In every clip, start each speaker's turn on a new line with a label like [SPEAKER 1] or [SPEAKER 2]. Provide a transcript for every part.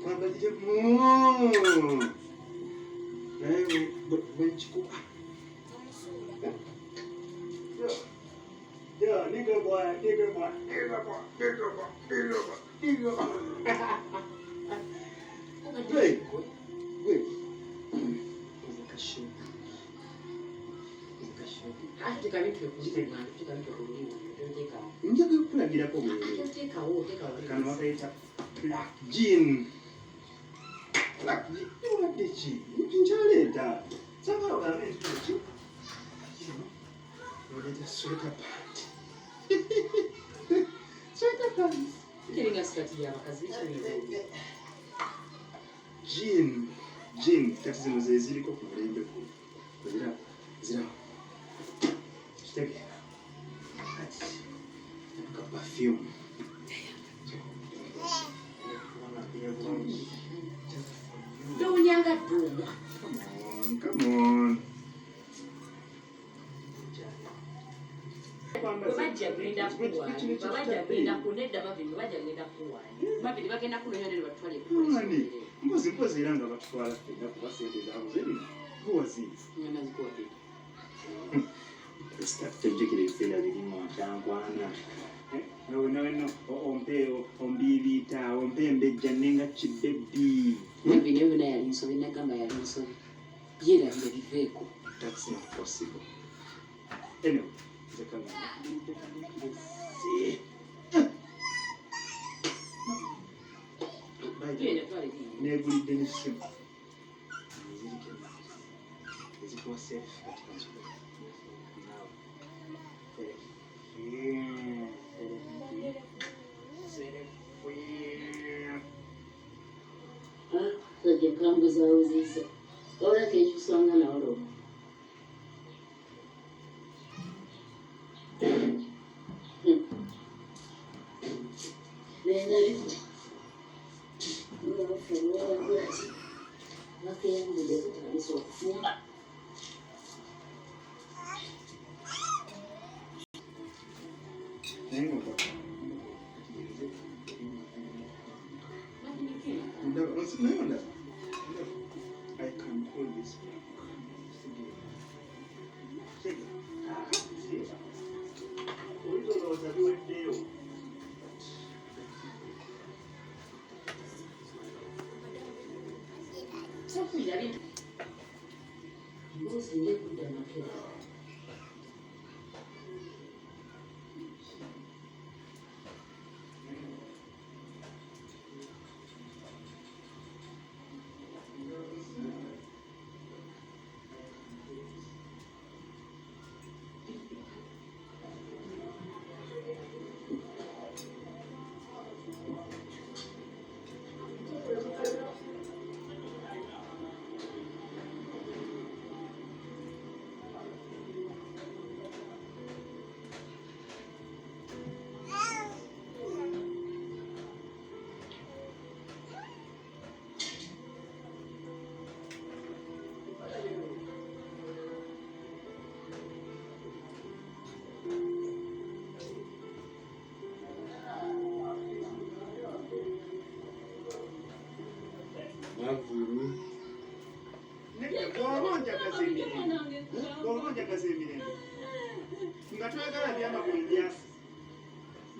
[SPEAKER 1] Nkwambaliremu naye bwenkikuba. Yeah, nigga boy, nigga boy, nigga boy, nigga boy, nigga boy, nigga boy. Wait, wait. Njagala kukulagirako kano bakayita black jean. Black jean. Obadde ki? Nkyaleeta. Saagala ogambe nti ki? Oleeta sweater pant. Sweater pants.
[SPEAKER 2] Kiringa sikati y'abakazi.
[SPEAKER 1] Jean. Jean kati zino ze ziriko ku mulembe guno. Oziraba? Ziraba. Kitegeera. Kati ka perfume.
[SPEAKER 2] Towunyanga dduuma.
[SPEAKER 1] Come on, come on.
[SPEAKER 2] Bwe bajja genda kuwaayo, bwe bajja genda ku nedda Mavini, bwe bajja genda kuwaayo. Mavini bagenda kunoonya nene batwale ku
[SPEAKER 1] Ani? Mpozi mpozi era nga batutwala ffenna kuba ssente zaabuze bino. Guwaziizi.
[SPEAKER 2] Ngenda zikuwadde.
[SPEAKER 1] Tojjukira ebiseera birimu nkyankwana. Nawe nawe no ompe ombiibiita ompe embejja nenga kibebbi.
[SPEAKER 2] Mavini eyo yonna yali nsobi, nagamba yali nsobi. Byerabire biveeko.
[SPEAKER 1] That's not possible. Anyway, nze kagamba. Si. By the way,
[SPEAKER 2] Genda twala eri.
[SPEAKER 1] neegulidde n'essimu. Eziriko ennaku. Ezikuwa selfie kati kansobola. Naawe. Selfie. Selfie. Selfie.
[SPEAKER 2] Sajja kambuzaawuzizza. Wabula kekyusanga nawolovu. Bakeyambudde kutandisa okufumba.
[SPEAKER 1] Naye nga ndaba, naye ondaba. Ndaba. I can call this black. Sige. Sige. Oyinza olowooza biweddeyo.
[SPEAKER 2] Sokulira bintu. Emboozi ng'ekudde amakere.
[SPEAKER 3] Mavini.
[SPEAKER 1] Bw'oba onjagaza emirembe, bw'oba onjagaza emirembe nga toyagala byamagulu mbyasi,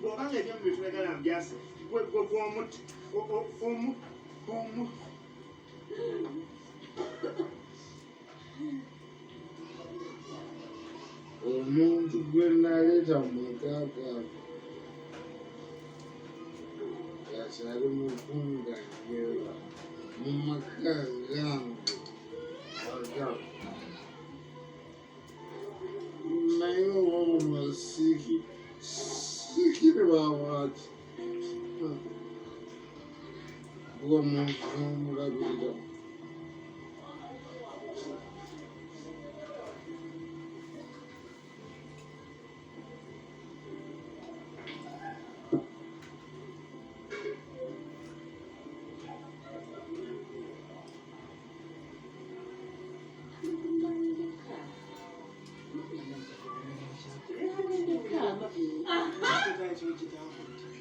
[SPEAKER 1] bw'oba nga ebyamagulu toyagala mbyasi, gwe gwe gw'omuti omu omu.
[SPEAKER 3] Omuntu gwe naleeta mu maka gange akyali mukunga njera mu maka gange aga naye oba mumasiiki siikiri bawaaki omuntu n'omulabirira.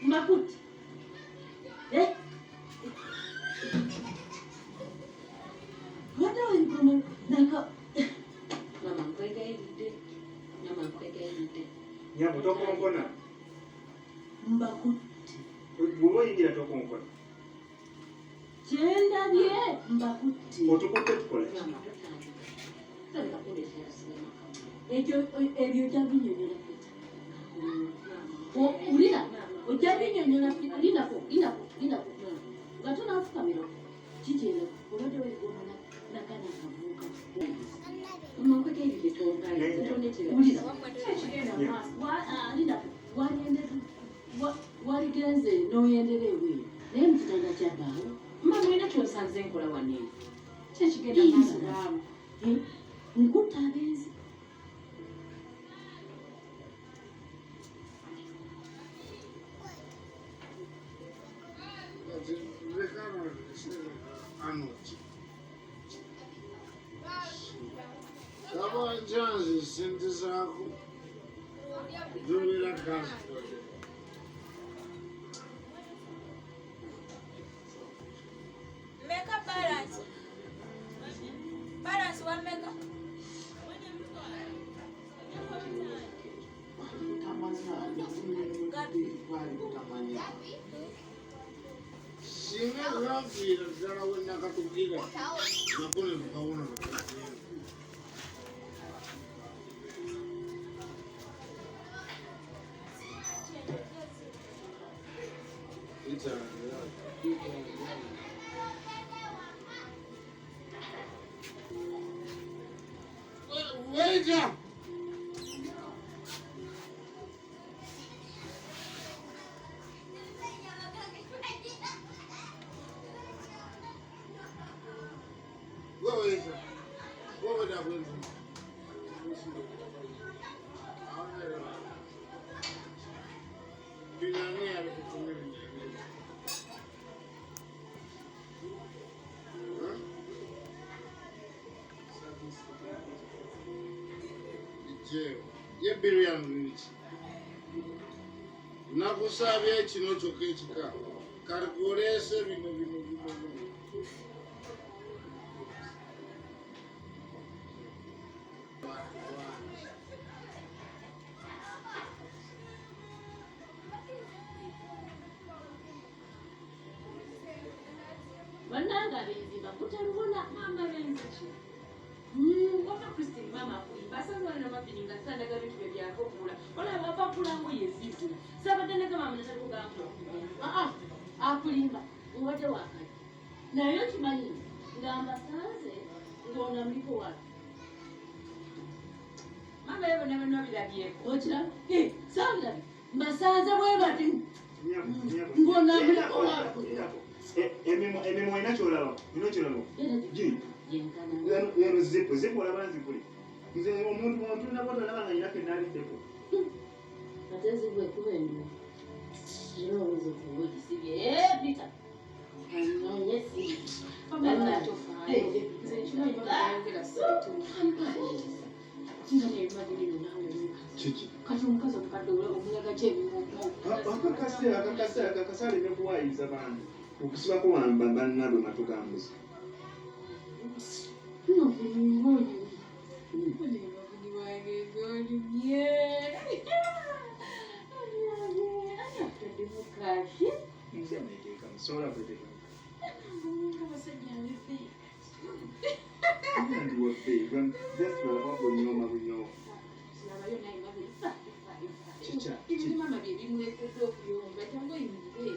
[SPEAKER 2] Makuti. Eh?
[SPEAKER 1] Tokonkona.
[SPEAKER 4] Mbakutte.
[SPEAKER 1] Bw'oba oyingira tokonkona.
[SPEAKER 4] Kyendabye mbakutte.
[SPEAKER 1] Otukutte tukole ki?
[SPEAKER 2] Tandika kundeetera sinema.
[SPEAKER 4] Ekyo ebyo ojja binyonyola Peter. Wulira, ojja binyonyola Peter. Lindako, lindako, lindako. Nga tonafukamira kikyenda obadde weegomba nakana akavuuka.
[SPEAKER 2] Mama, nkwegayirire tondeetera.
[SPEAKER 4] Wulira.
[SPEAKER 2] Ekigenda mu maaso.
[SPEAKER 4] Lindako, waligenze n'oyendera ebweru naye mu kitanda kya bbaawo.
[SPEAKER 2] Mama, olina ky'onsanze nkola wano eno. Ki ekigenda mu maaso maama?
[SPEAKER 4] Nkutta abenzi.
[SPEAKER 3] Kati leka anoki. Kabanja nze ssente zaako zibeera cash.
[SPEAKER 5] Meka balance. Balance wa meka.
[SPEAKER 3] Butamanya. Singa kanfiira ddala we nakatukira nako ne tukawona. Waiter! Go waiter. Go waiter, please. Binani alikutumia binani. Ye biro yange biki? Nakusabye kino kyokka ekika. Kati oleese bino bino bino bino.
[SPEAKER 4] Bannange abenzi bakutte lubona.
[SPEAKER 2] Maama, benzi ki? Wamma Christine, maama akulimba. Asanze wano na Mavini nga sandaga bintu bye byava okugula. Olaba ava kugula ngoye ziizino. Saabadde naga maama natali kugamba okugenda.
[SPEAKER 4] Aa, akulimba obadde wakali naye okimanyi nga mbasanze ng'ona muliko wano.
[SPEAKER 2] Maama, ye bonna bonna obirabyeko.
[SPEAKER 4] Okiraba? Saabirabye, mbasanze bwe bati.
[SPEAKER 1] Nyabo, nyabo.
[SPEAKER 4] Ng'ona muliko wano.
[SPEAKER 1] Emimwa olina kyolaba, olina kyolaba. Gi.
[SPEAKER 4] Yenkana.
[SPEAKER 1] Eno zipu, zipu olaba nzigule. Nze omuntu omuntu nabwo tolaba nga nyina kenaliddeko.
[SPEAKER 4] Ate ezigwa ekuba enduulu era oyinza okuba ogisibye. Peter anoonye si.
[SPEAKER 2] Maama, tofaayo. Nze nkimanyi maama yayogera si bituufu. Nga naye Mavini no naawe omukazi.
[SPEAKER 1] Kiki?
[SPEAKER 2] Kati omukazi omukadde omulaga ki ebimuggo?
[SPEAKER 1] Akakaseera akakaseera akakaseera aleme kuwaayiriza bantu. Okusibako wamba bannaabwe matu ga mbuzi.
[SPEAKER 2] Mavini ng'oyo. Mavini wange ng'olumye. Ani akutaddemu kashi?
[SPEAKER 1] Nze neteekamu, sobola kweteekamu.
[SPEAKER 2] Abasajja ab'ebbeeyi.
[SPEAKER 1] Ndi wa bbeeyi, just lwaba bunyooma bunyooma.
[SPEAKER 2] Labayo naye Mavini, faayo, faayo, faayo.
[SPEAKER 1] Kikya?
[SPEAKER 2] Ebintu maama bye bimuleetedde okuyomba, jangu oyingire.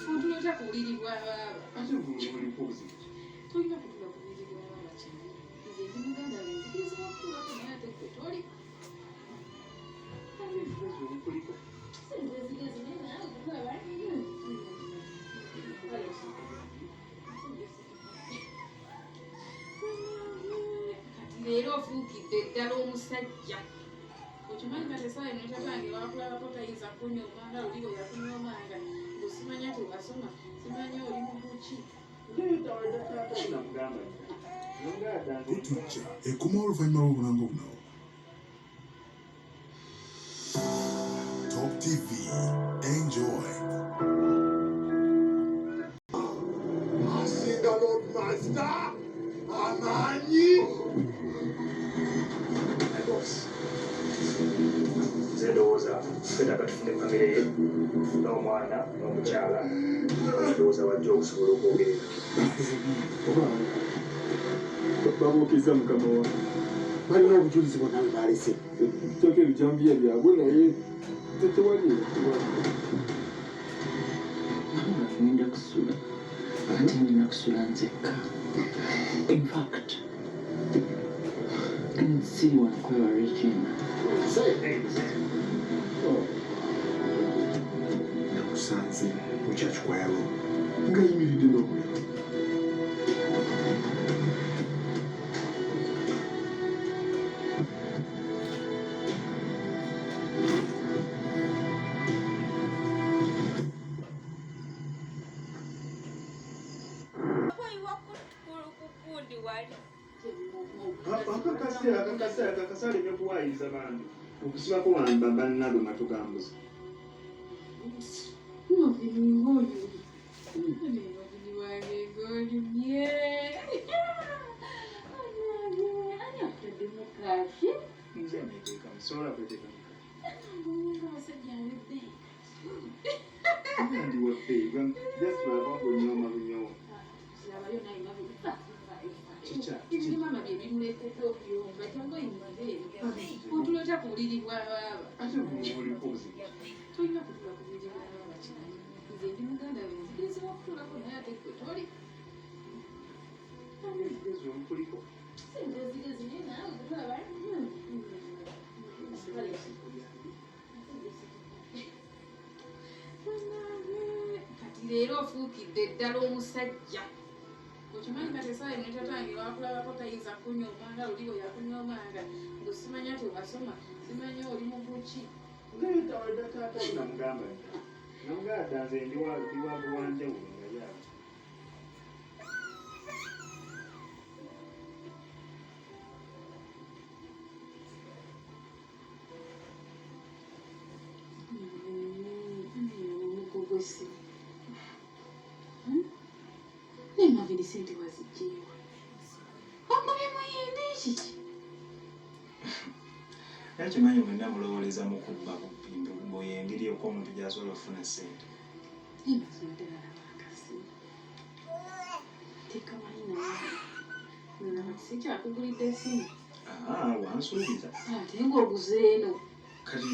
[SPEAKER 2] Otula otya ku buliri bwa baaba?
[SPEAKER 1] Ate buliko obuzibu ki?
[SPEAKER 2] Tolina kutula ku buliri bwa baaba kyali. Nze ndi muganda we, nzikirizibwa okutuulako naye ate ggwe toli.
[SPEAKER 1] Ate obuzibu obukuliko.
[SPEAKER 4] Sengezigezi naye naawe kulaba.
[SPEAKER 2] Kati leero ofuukidde ddala omusajja. Okimanyi kati essaawa eno tatange wakulabako tayinza kunyooma nga luli bwe yakunyoomanga mbu simanya tewasoma, simanya oli mubuki.
[SPEAKER 1] Namugamba.
[SPEAKER 6] Butujja ekomawo oluvannyuma lw'obulango buno. Top TV. Enjoy.
[SPEAKER 3] Asinga Lord Master amaanyi.
[SPEAKER 7] Nze ndowooza ffe
[SPEAKER 1] Ne famire ye n'omwana n'omukyala ndowooza wajja okusobola okwogerera.
[SPEAKER 5] Babuukizza mukama wange.
[SPEAKER 7] Balina obujulizi bwonna bwe balese.
[SPEAKER 5] Kyako ebijambiya byabwe naye tewali tewali.
[SPEAKER 8] Ngenda kusula, ate ngenda kusula nzekka. Infact, siri wano kulaba Regina.
[SPEAKER 6] Namusanze mu church choir room
[SPEAKER 5] ng'ayimiridde n'omulenzi.
[SPEAKER 9] Kuyiwa kukundi wali.
[SPEAKER 1] Akakaseera akakaseera akakasa aleme kuwaayiriza bantu okusibako wamba bannabwe matugambuzi.
[SPEAKER 2] Mavini wange ng'olumye. Ani akutaddemu kaaki?
[SPEAKER 1] Nze neteekamu, sobola kweteekamu.
[SPEAKER 2] Abasajja ab'ebbeeyi.
[SPEAKER 1] Ndi wa bbeeyi, just lwava bunyooma bunyooma.
[SPEAKER 2] Labayo naye Mavini.
[SPEAKER 1] Kikya?
[SPEAKER 2] Ebiri maama bye bimuleetedde okuyomba, jangu oyimbaze. Otuleeta ku buliri bwa baaba.
[SPEAKER 1] Ate buliko obuzibu.
[SPEAKER 2] Tolina kutuula ku buliri bwa baaba kimanyi. Nze ndi muganda we, nzikirizibwa okutuulako naye ate ggwe toli.
[SPEAKER 1] Gezi omukuliko.
[SPEAKER 2] Si ngezigezi naye naawe gulaba. Kati leero ofuukidde ddala omusajja. Okimanyi kati essaawa eno tatange wakulabako tayinza kunyooma nga luli bwe yakunyoomanga ngu simanya tewasoma, simanya oli muguki.
[SPEAKER 1] Nga taata we namugamba dda. Namugamba dda nze ndi wa ndi wa wanjawulo nga yawe.
[SPEAKER 2] Omuggo gw'essimu. Naye Mavini ssente waziggyeewa? Ogobye muyindi kiki?
[SPEAKER 10] Naye kimanyi mwenna mulowooleza mu kubba bubbi mbu y'engeri yokka omuntu gy'asobola okufuna ssente.
[SPEAKER 2] Naye mazima ddala laba akasimu. Tekamanyi naye. Nze kati sikyakugulidde essimu.
[SPEAKER 10] Aa, wansuubiza.
[SPEAKER 2] Ate ng'oguze eno.
[SPEAKER 10] Kati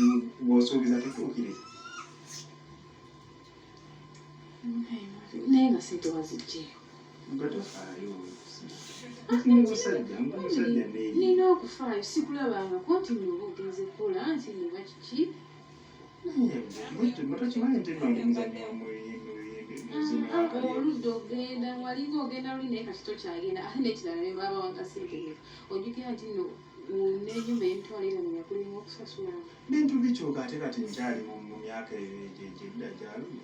[SPEAKER 10] bw'osuubiza tutuukiriza.
[SPEAKER 2] Naye nga ssente waziggyeewa?
[SPEAKER 10] Gwe tofaayo. Ndi musajja, ndi musajja neeyi.
[SPEAKER 2] Nina okufaayo, sikulabangako nti nno oba ogenze kukola nti nno oba kiki.
[SPEAKER 10] Naye tokimanyi nti nno ndi muzannyi wa muzino
[SPEAKER 2] Ah,
[SPEAKER 10] wa
[SPEAKER 2] oludda ogenda walinga ogenda luli naye kati tokyagenda ate n'ekirala ne baaba wanga ssente mmeka ojjukira nti nno n'ennyumba ey'emitwalo etaano yakulema okusasula.
[SPEAKER 10] Bintu bikyuka ate kati nkyali mu myaka egyedda gyaluli.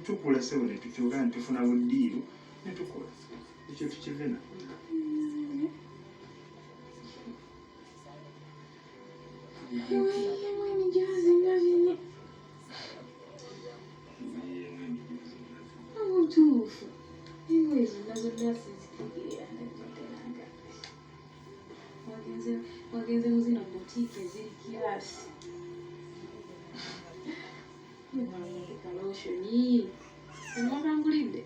[SPEAKER 10] Tukula ssebo ne tukyuka ne tufuna buddiiru ne tukola. Ekyo tukive nako.
[SPEAKER 2] Weeyemu emijoozi nga bino. Obutuufu engoye zonna zonna sizitegeera ndabira nga wagenze mu zino butiiki eziri kiraasi. Kalotioni emwakangulidde.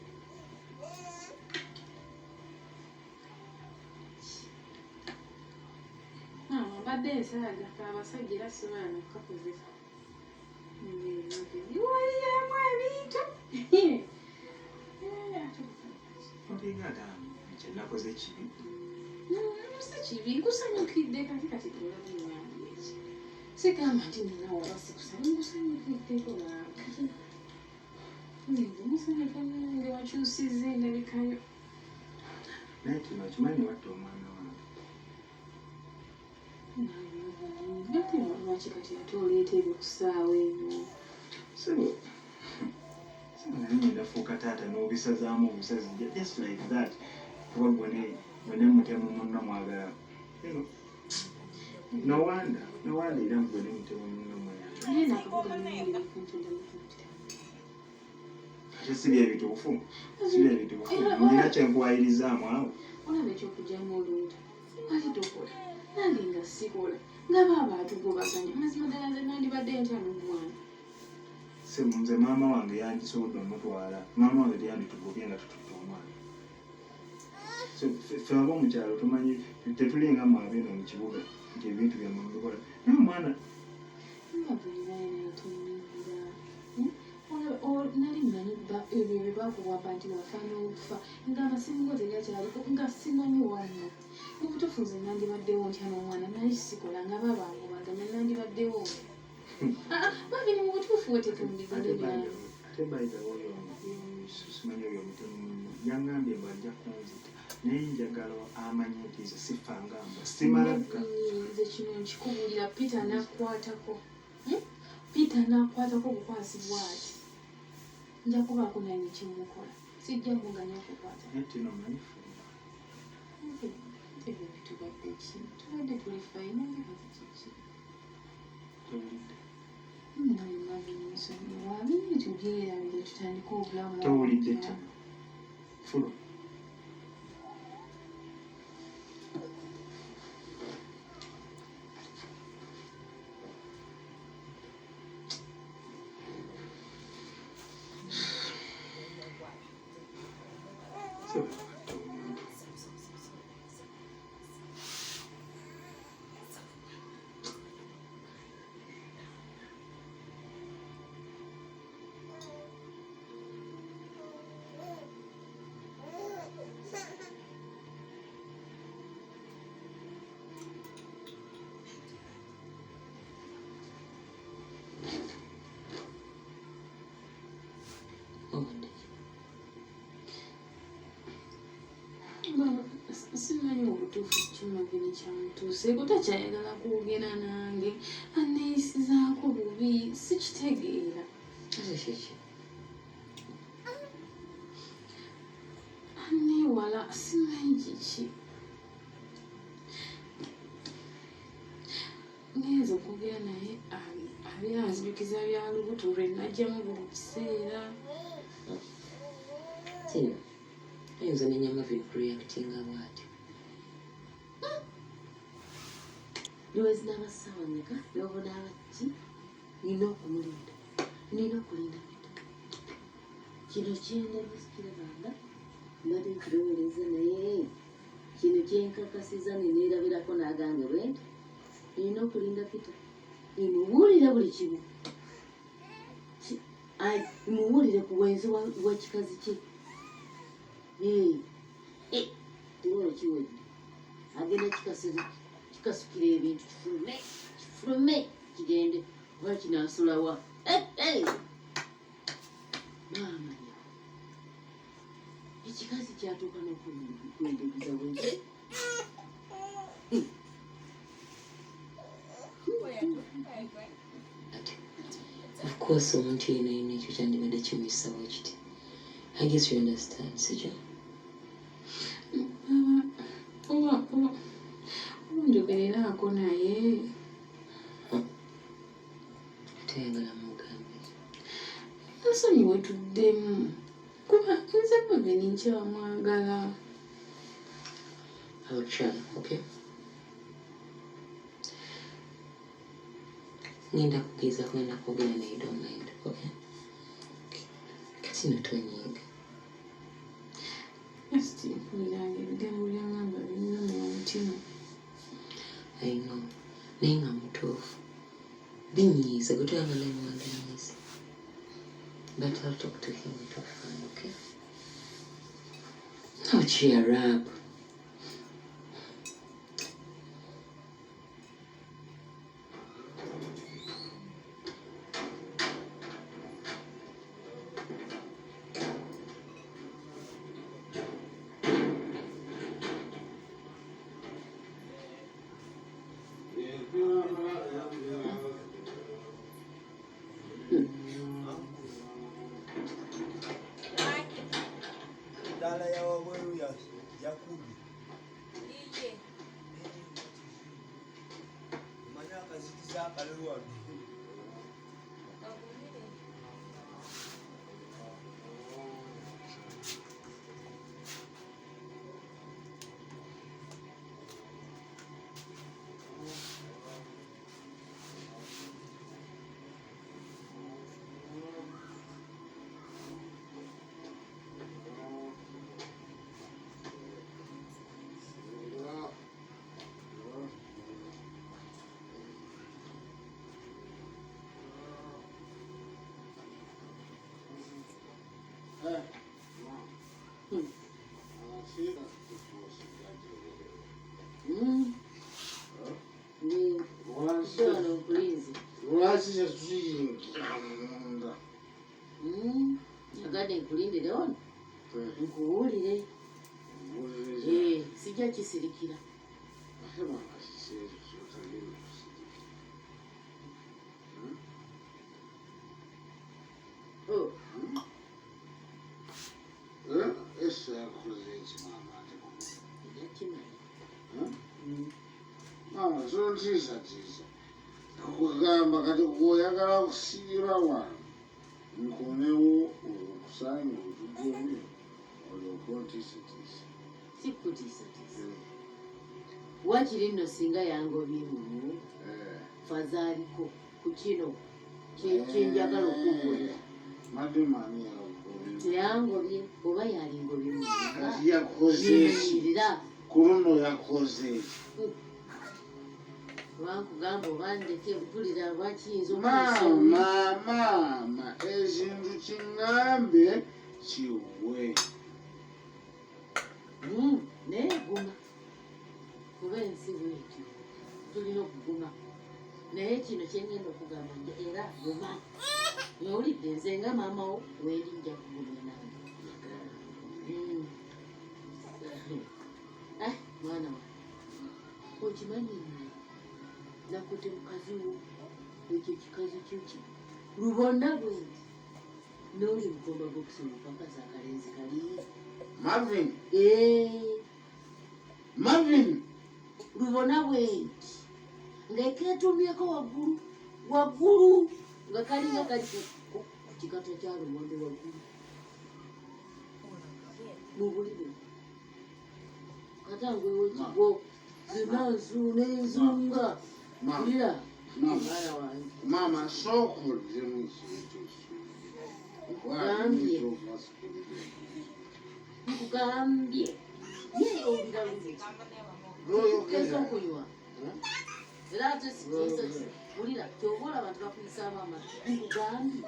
[SPEAKER 2] Maama mbadde nsaaga abasajja era sisobola nakukakozesa. Wayiyeemu ebintu.
[SPEAKER 10] Olinga agamba kye nakoze kibi.
[SPEAKER 2] Si kibi, nkusanyukidde kati kati tolabye eki. Sigamba nti nina oba sikusanya, nkusanyukiddeko kati. Nze ndi musanyufu nange wakyusizza endabikayo.
[SPEAKER 10] Naye kino okimanyi watta omwana wange.
[SPEAKER 2] Ate lwaki kati ate oleeta ebyo ku ssaawa eno?
[SPEAKER 10] Ssebo, ssebo nali ngenda fuuka taata n'obisazaamu obusazi just like that. Kuba gwe ne gwe ne mutemu munno mwagala. You know, no wonder, no wonder era gwe ne mutemu munno mwagala.
[SPEAKER 2] Naye nakavuga nengeri kuntunda mukumpita.
[SPEAKER 10] Ate si bye bituufu, si bye bituufu. Nina kye nkuwayirizaamu awo.
[SPEAKER 2] Olaba ekyokugyamu olubuto wali tokola nange nga sikola. Nga baaba atugobaganya. Mazima ddala nze nandibadde ntya n'omwana.
[SPEAKER 10] Sebo nze maama wange yandisobodde omutwala. Maama wange teyanditugobye nga tututte omwana. So ffe ab'omukyalo tumanyi tetulinga mmwe abeeno mu kibuga nti ebintu byammwe mubikola. Naye omwana
[SPEAKER 2] Naye tonyiigira. Olaba nali mmanyi ebyo bye bakuwamba nti wafa n'okufa nga amasimu go tegakyaliko nga simanyi wammwe. Mu butuufu nze nandibaddewo ntya n'omwana naye sikola nga baaba angobaganya nandibaddewo. Marvin mu butuufu wetetumbiza byange.
[SPEAKER 10] Ate by the way ono simanyi oyo omutemu munno yangambye mbu ajja kunzita naye njagala amanye nti nze sifa nga mbwa simala ga
[SPEAKER 2] Nze kino nkikubuulira Peter n'akkwatako. Peter n'akkwatako bukwasi bw'ati. Nja kubaako naye kye mmukola. Sijja muganya kukwata.
[SPEAKER 10] Naye Tina omanyi fumba.
[SPEAKER 2] Ate baby tubadde ki? Tubadde tuli fine naye kati kiki?
[SPEAKER 10] Towulidde?
[SPEAKER 2] Naye Marvin nsonyiwa bingi tubyerabire tutandike obulamu
[SPEAKER 10] Towulidde
[SPEAKER 2] obupya.
[SPEAKER 10] Tina? Fuluma. Sebo batta omuntu.
[SPEAKER 8] Obadde
[SPEAKER 2] Baba, simanyi obutuufu ki Marvin kyamutuuseeko takyayagala kwogera nange aneeyisizaako bubi sikitegeera.
[SPEAKER 8] Ate kiki?
[SPEAKER 2] Aneewala simanyi kiki. Ngenze okwogera naye abeera anzijukiza bya lubuto lwe najjamu buli kiseera.
[SPEAKER 8] Tina, ayinza nenya Marvin kureactinga bw'atyo.
[SPEAKER 4] Niwezinaaba ssaawa mmeka n'obunaaba ki nina okumulinda nina okulinda Peter. Kino kyendabye sikirabanga mbadde nkirowooleza naye kino kyenkakasiza ne neerabirako n'agange bwe nti nina okulinda Peter emubuulire buli kimu mubuulire ku bwenzi bw'ekikazi kye. Tiwolo kiwedde agenda kikasukira ebintu kifulume kifulume kigende oba kinaasulawa. Maama ekikazi kyatuuka n'okwendeguza bwenzi.
[SPEAKER 8] Of course omuntu yenna yenna ekyo kyandibadde kimuyisa bwe kiti. I guess you understand, sikyo?
[SPEAKER 2] Oba oba njogereraako naye.
[SPEAKER 8] Toyagala mugambe ki?
[SPEAKER 2] Nsonyiwe tuddemu kuba nze Marvin nkyamwagala.
[SPEAKER 8] I'll try, okay? Ngenda kugezaako ngenda kwogera naye don't mind, okay? Kati nno tonyiiga.
[SPEAKER 2] Just mpuliranga ebigambo by'aŋŋamba binnuma omutima.
[SPEAKER 8] I know. Naye nga mutuufu. Binyiiza gwe tolaba naye wandanyiiza. But I'll talk to him, it'll be fine, okay? Now cheer up.
[SPEAKER 11] Ddala ya wabweru yakubye.
[SPEAKER 9] Iye.
[SPEAKER 11] Omanyi akazikiza akali wano.
[SPEAKER 9] Kagumire.
[SPEAKER 3] Lwaki tetuyingira munda?
[SPEAKER 4] Nyagadde nkulindire wano nkuwulire. Sijja kisirikira.
[SPEAKER 3] Ate maama kiki ekyo ky'otagenda kusirikira? Esa yakukoze eki maama ate
[SPEAKER 4] Kimanya.
[SPEAKER 3] Maama zontiisatiisa. Kugamba kati gweoyagala kusiira wano nkomewo okusange otugobye olyoke ontiisatiisa.
[SPEAKER 4] Sikutiisatiisa. Wakiri nno singa yangobye mu fazaaliko ku kino kyenjagala okubuulira.
[SPEAKER 3] Madde maani yakugobye?
[SPEAKER 4] Teyangobye oba yalingobye mu
[SPEAKER 3] Kati yakoze eki? Ku luno yakoze eki?
[SPEAKER 4] Lwankugamba oba ndeke mpulira lwakiyinza
[SPEAKER 3] Maama maama ekintu kiŋŋambe kiwe.
[SPEAKER 4] Naye guma kuba ensi bwetyo tulina okuguma naye kino kyengenda okugamba nti era guma owulidde nze nga maama wo weeri nja kugumya nange. Mwana wange okimanyi nno nakutte mukazi wo ekyo kikazi kyo ki lubona bwe nti n'oli mukomba gw'okusoma pakazi akalenzi kali
[SPEAKER 3] Marvin. Marvin.
[SPEAKER 4] Lubona bwe nti ng'ekeetumyeko waggulu waggulu nga kalinga kali ku kikata kya lumonde waggulu mu buliri katangwewo kigwo zina nzu n'enzunga mpulira mwana wange.
[SPEAKER 3] Maama sooka oddemu ekintu ekyo.
[SPEAKER 4] Nkugambye. Nkugambye ye owulira bulungi
[SPEAKER 3] Lw'oyogera.
[SPEAKER 4] Okunywa era ate sikiisa wulira kyova olaba nti bakuyisaamu amazzi. Nkugambye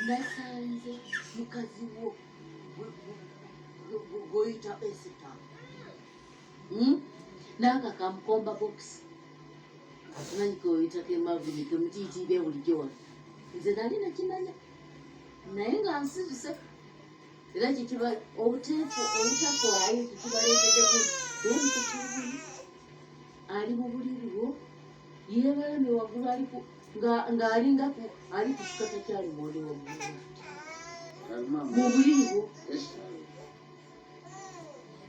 [SPEAKER 4] nasanze mukazi wo gwoyita Esita n'aka kamukomba bokisi simanyi koyita kemavuni kemutiitiibya bulijjo wano nze nali nakimanya naye nga nsirise era kikiba obuteefu obutafaayo kikibaleetedde ku ali mu buliri bwo yeebalamye waggulu ali ng'alinga ali ku kikata kya lumonde waggulu mu buliri bwo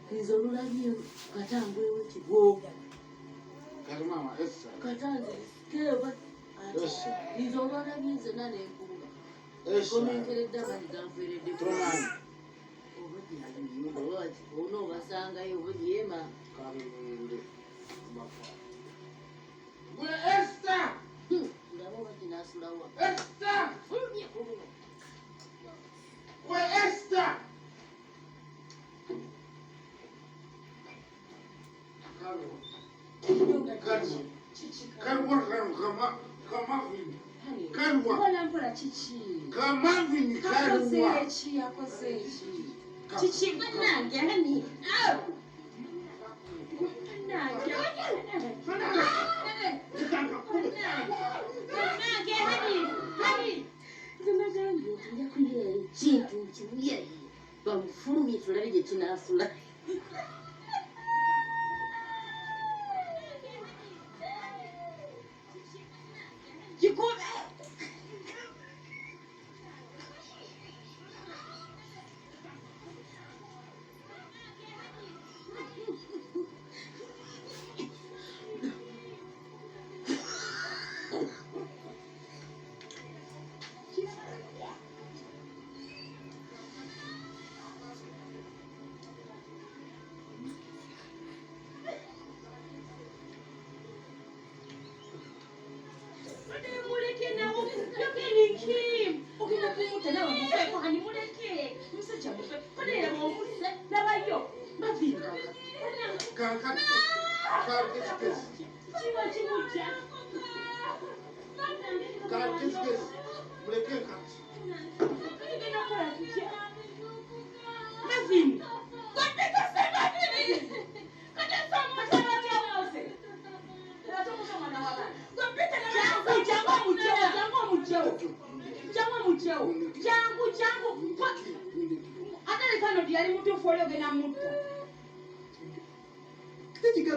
[SPEAKER 4] nze olulabye katangwewo kigwo katanzikeeba nze olwalabye nzenna nenkunga komenkeredde amaanyi ganferedde oba gyali muyumba ona obasangayo oba gyema.
[SPEAKER 3] Gwe Esther!
[SPEAKER 4] Ndaba oba ginaasulawa.
[SPEAKER 3] Esther!
[SPEAKER 4] Fulumye ku luno.
[SPEAKER 3] Gwe Esther! Kalwa. Kalwa kalwa kamavini. Kalwa.
[SPEAKER 2] Mpola mpola kiki?
[SPEAKER 3] Kamavini kalwa.
[SPEAKER 2] Akoze eki akoze eki? Kiki bannange hani? Bannange. Bannange hani? Hani?
[SPEAKER 4] Nze nagambye nti nja kuyeeyo ekintu nkimuyeeyo bamufulumye tulabe gye kinaasula.
[SPEAKER 2] Kikube! Muleke nawo you're killing him. Ogenda kumutta nawe mufeeko hani muleke musajja mufe koneera bw'omusse labayo Marvin.
[SPEAKER 3] Kankati. Kankati.
[SPEAKER 2] Kiba kimujja.
[SPEAKER 3] Kankati. Muleke kati.
[SPEAKER 2] Tugenda kukola tutya? Marvin.
[SPEAKER 12] nti yali mutuufu oli ogenda mutta.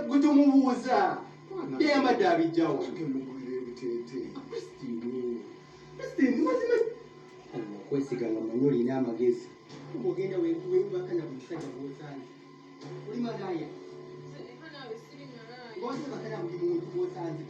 [SPEAKER 7] Gwe tomubuuza byeyambadde abijjawo.
[SPEAKER 6] Mugulira ebiteeteeyi.
[SPEAKER 7] Christine, mazima okwesiga nga manyi olina amagezi ogenda webaka na buli musajja gwosanze oli malaaya ng'osebaka na buli muntu gwosanze.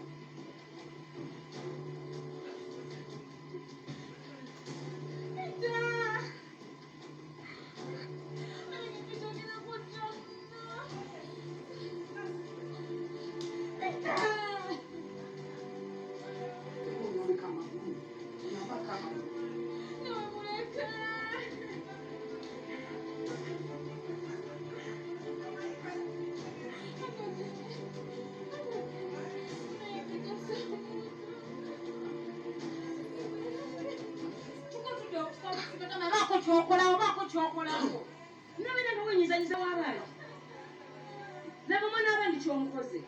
[SPEAKER 12] Baako kyokolawo, baako kyokolawo. Nobeera nga wenyizanyiza w'abaana laba omwana w'abandi kyomukoze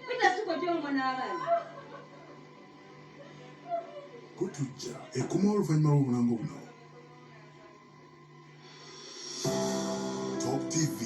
[SPEAKER 12] pita sikojja omwana w'abandi.
[SPEAKER 6] Gutujja ekomawo oluvannyuma lw'obulango buno. Top TV.